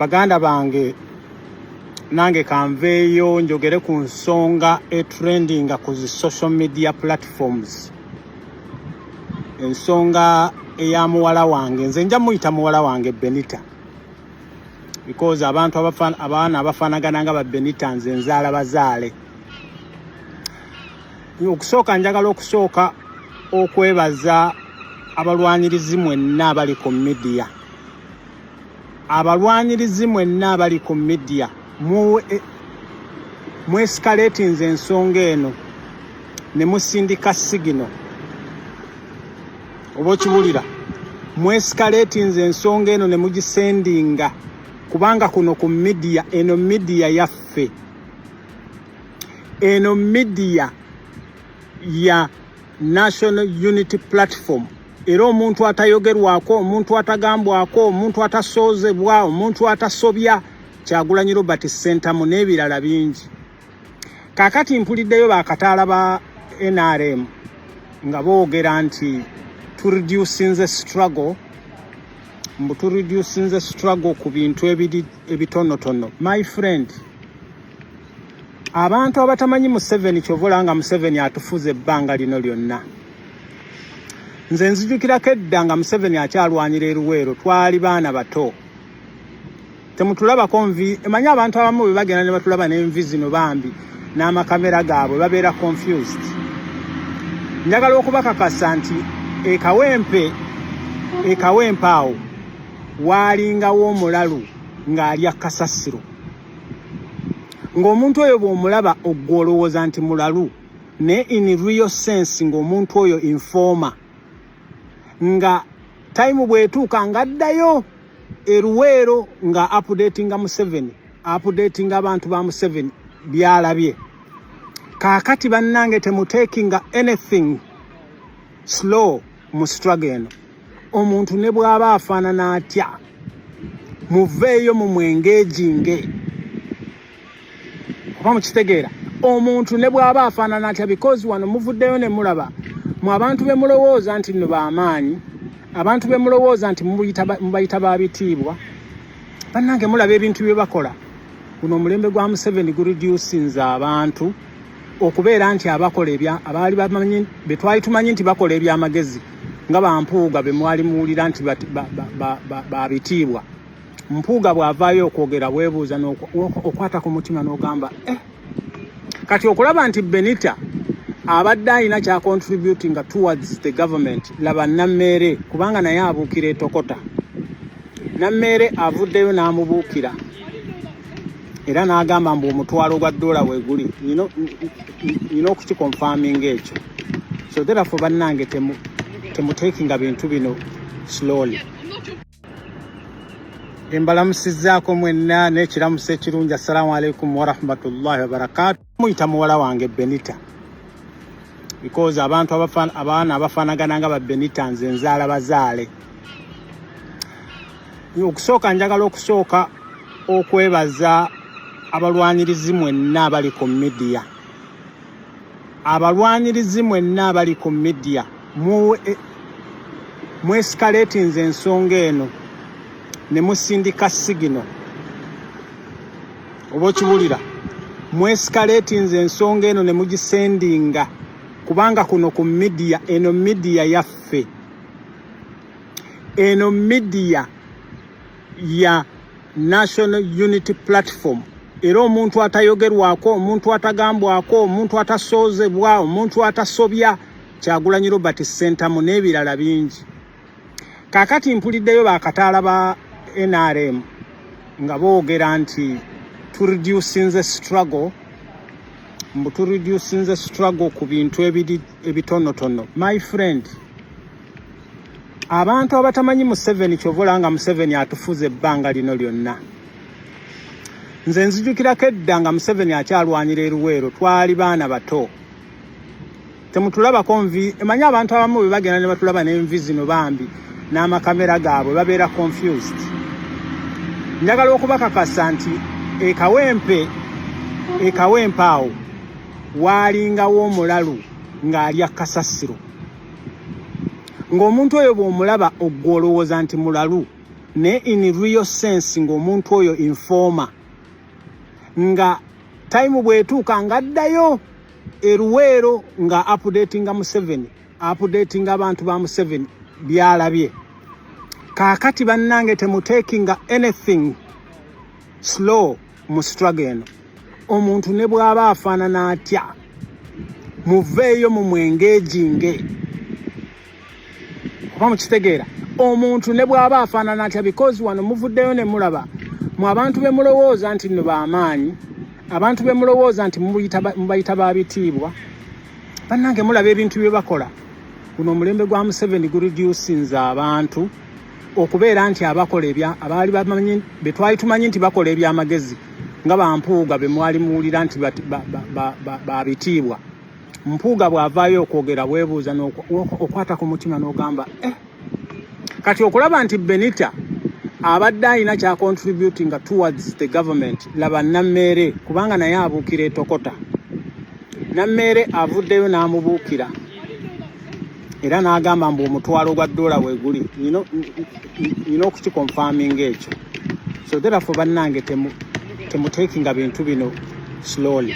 Baganda bange, nange kanveeyo njogere ku nsonga etrendinga ku zi social media platforms, ensonga eya muwala wange. Nze nja muyita muwala wange Benita because abantu abaana abafaanagana nga ba Benita nze nzaala bazaale. Okusooka njagala okusooka okwebaza abalwanirizi mwenna abali ku media. Abalwanirizi mwenna abali ku media, mwescalatinze ensonga eno ne musindika signal, oba okiwulira? Mwescalatinze ensonga eno ne mugisendinga, kubanga kuno ku media, eno media yaffe, eno media ya National Unity Platform. Era omuntu atayogerwako, omuntu atagambwako, omuntu atasoozebwa, omuntu atasobya, Kyagulanyi Robert Ssentamu n'ebirala bingi. Kaakati mpuliddeyo bakataala ba NRM nga boogera nti tureducinze struggle, mbu tureducinze struggle ku bintu ebiri ebitonotono. My friend, abantu abatamanyi Museveni, kyova olaba nga Museveni atufuza ebbanga lino lyonna. Nze nzijukirako edda nga Museveni akyalwanyira eruweero, twali baana bato, temutulabako nvi. Emanyi abantu abamu bwe bagenda ne batulaba n'envi zino bambi n'amakamera gaabwe, babeera confused. Njagala okubakakasa nti ekawempe, ekawempe awo waalingawo omulalu ng'alya kasasiro, ng'omuntu oyo bw'omulaba oggwe olowooza nti mulalu, naye in real sense ng'omuntu oyo informer, nga time bw'etuuka ng'addayo eruweero nga updatinga Museveni, updatinga abantu ba Museveni byalabye. Kaakati bannange, temutekinga anything slow mu struggle eno. Omuntu ne bw'aba afaanana atya, muveeyo mumwengeejinge, oba mukitegeera? Omuntu ne bw'aba afaanana atya, because wano muvuddeyo ne mulaba mu abantu be mulowooza nti nno b'amaanyi, abantu be mulowooza nti mubayita ba bitiibwa. Bannange, mulaba ebintu bye bakola. Guno omulembe gwa Museveni gureducinze abantu okubeera nti abakola ebya abaali bamanyi, be twali tumanyi nti bakola ebyamagezi, nga bampuuga be mwali muwulira nti ba bitiibwa. Mpuuga bw'avaayo okwogera, weebuuza okwata ku mutima n'ogamba, eh. Kati okulaba nti Benita abadde alina kyacontributinga towards the government, laba Nammeere, kubanga naye abuukira etokota. Nammeere avuddeyo n'amubuukira era n'agamba mbu $1,000 weeguli. Nina okukiconfirminga ekyo. So therefore, bannange, temutekinga bintu bino slowly. Embalamusizzaako mwenna n'ekiramuso ekirungi. Assalamu alaikum warahmatullahi wabarakatu. Muyita muwala wange Benita because abantu abaana abafaanagana nga ba Benita nze nzaala bazaale. Okusooka njagala okusooka okwebaza abalwanirizi mwenna abali ku media. Abalwanirizi mwenna abali ku media, mwescalatinze ensonga eno ne musindika signal, oba okiwulira? Mwescalatinze ensonga eno ne mugisendinga, kubanga kuno ku media, eno media yaffe, eno media ya National Unity Platform. Era omuntu atayogerwako, omuntu atagambwako, omuntu atasoozebwa, omuntu atasobya, Kyagulanyi Robert Ssentamu n'ebirala bingi. Kaakati mpuliddeyo bakataala ba NRM nga boogera nti tureducinze struggle, mbu tureducinze struggle ku bintu ebiri ebitonotono. My friend, abantu abatamanyi Museveni, kyova olaba nga Museveni atufuza ebbanga lino lyonna. Nze nzijukirako edda nga Museveni akyalwanyira eruweero, twali baana bato, temutulabako nvi. Emanyi abantu abamu bwe bagenda ne batulaba n'envi zino bambi n'amakamera gaabwe, babeera confused. Njagala okubakakasa nti ekawempe, ekawempe awo waalingawo omulalu ng'alya kasasiro, ng'omuntu oyo bw'omulaba oggwe olowooza nti mulalu. Naye in real sense, ng'omuntu oyo informer, nga time bw'etuuka ng'addayo eruweero nga updatinga Museveni, updatinga abantu ba Museveni byalabye. Kaakati bannange, temutekinga anything slow mu struggle eno. Omuntu ne bw'aba afaanana atya, muveeyo mumwengeejinge, oba mukitegeera? Omuntu ne bw'aba afaanana atya, because wano muvuddeyo ne mulaba mu abantu be mulowooza nti nno b'amaanyi, abantu be mulowooza nti mubayita ba bitiibwa. Bannange, mulaba ebintu bye bakola. Guno omulembe gwa Museveni gureducinze abantu okubeera nti abakola ebya abaali bamanyi, be twali tumanyi nti bakola ebyamagezi, nga bampuuga be mwali muwulira nti ba bitiibwa. Mpuuga bw'avaayo okwogera, weebuuza okwata ku mutima n'ogamba, eh. Kati okulaba nti Benita abadde alina kyacontributinga towards the government, laba Nammeere, kubanga naye abuukira etokota. Nammeere avuddeyo n'amubuukira era n'agamba mbu omutwalo gwa dola weeguli. Nina okukiconfirminga ekyo. So therefore, bannange, temutekinga bintu bino slowly.